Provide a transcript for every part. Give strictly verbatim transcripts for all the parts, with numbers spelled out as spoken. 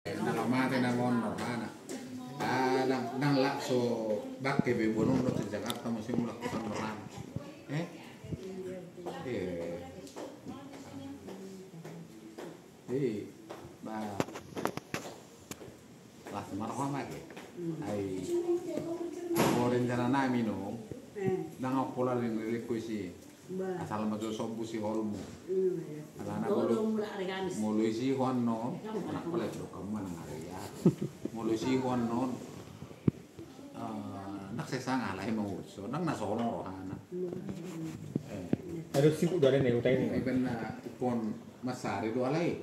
Nang mate nang on rohana. Ah, nang, nang lak so bangke be boanonna tu Jakarta muse mulak tu san rohana. Eh? Eh. Eh, ba. Las ma roha ma ge. Ai. Anggo rencana nami no. Nang au pola ring rilingku isi. Asal ma jo sombu si holmu. Alana molo isi ho annon, anak pala do kamu manang ari ya. Molo isi ho annon, eh, nang sesang alai mangurso, nang na sono rohana. Eh. Aduh, sibuk dari nih, utai nih. Iban na ipon masari do alai.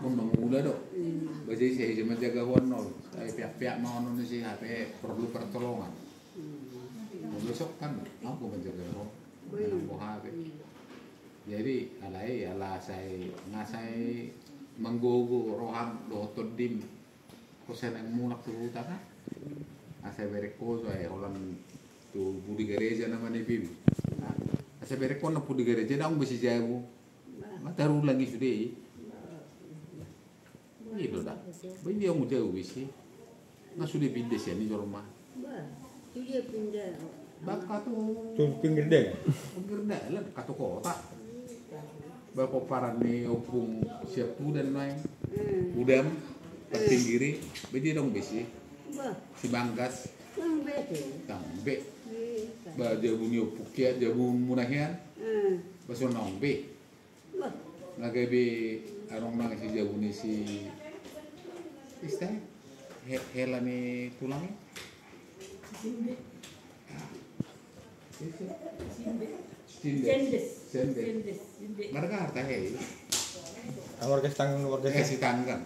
Pon mangula do. Bajai isi isi manjaga ho annon. Ai peak-peak ma ho annon isi hape perlu pertolongan. Molo isok kan, au manjaga ho. Manang boha pe. Jadi, alai, ala sai, nga sai manggogo roham dohot tondim. Ho sai naeng mulak tu huta kan. Asa berek ho sai holan tu pudi gareja nama ni pibi. Asa berek ho na pudi gareja dang besi jabu. Matarulang i sude i. I do da. Ba i dia mu jabu besi. Nga sude pinda sian i jolma. Ba, tu dia pinda. Ba kato. Tu pinggir dalan. Pinggir dalan, kato kota. Ba pomparan ni ompung sian Pudan naeng. Pudan, pinggiri, ba dia dang besi. Ba. Si Bangkas. Dang be. Dang be. Ba jabu ni ompung kia, jabu muna hian. Ba so dang be. Nga gabe arong nang si jabu ni si ista he, hela ni tulang i. Sinde. Sinde. Sendes. Sendes. Marga harta he. Marga Sitanggang, marga eh, Sitanggang.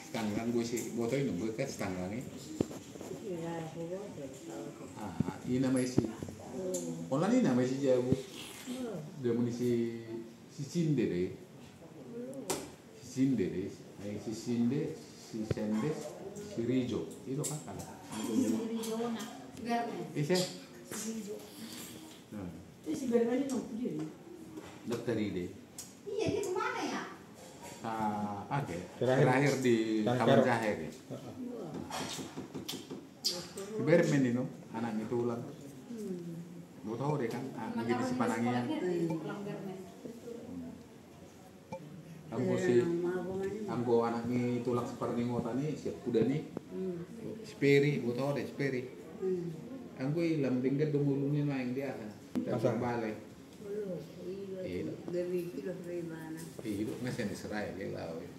Sitanggang gue si boto ini gue kan Sitanggang i. Ah, ina ma isi. Holan ina ma isi jabu. Jabu ni si Sisinde de. Sisinde de. Ai Sisinde, Sisendes, Sirijo. I do kan kata. Ise? Nah. Dokter ide. Iya, dia kemana ya? Ah, oke. Terakhir. Terakhir di Taman Jahe de. Heeh. Bermen ino, anak ni tulang. Boto de kan, ah, jadi si panangian. Anggo si, anggo anak ni tulang si Parningotan i, si Pudan i. Si Peri, boto de si Peri. Anggo i lam denggan do ngoluna naeng dia. Masa? Bale. Iya. Iya, ngasih Israel, dia lawan.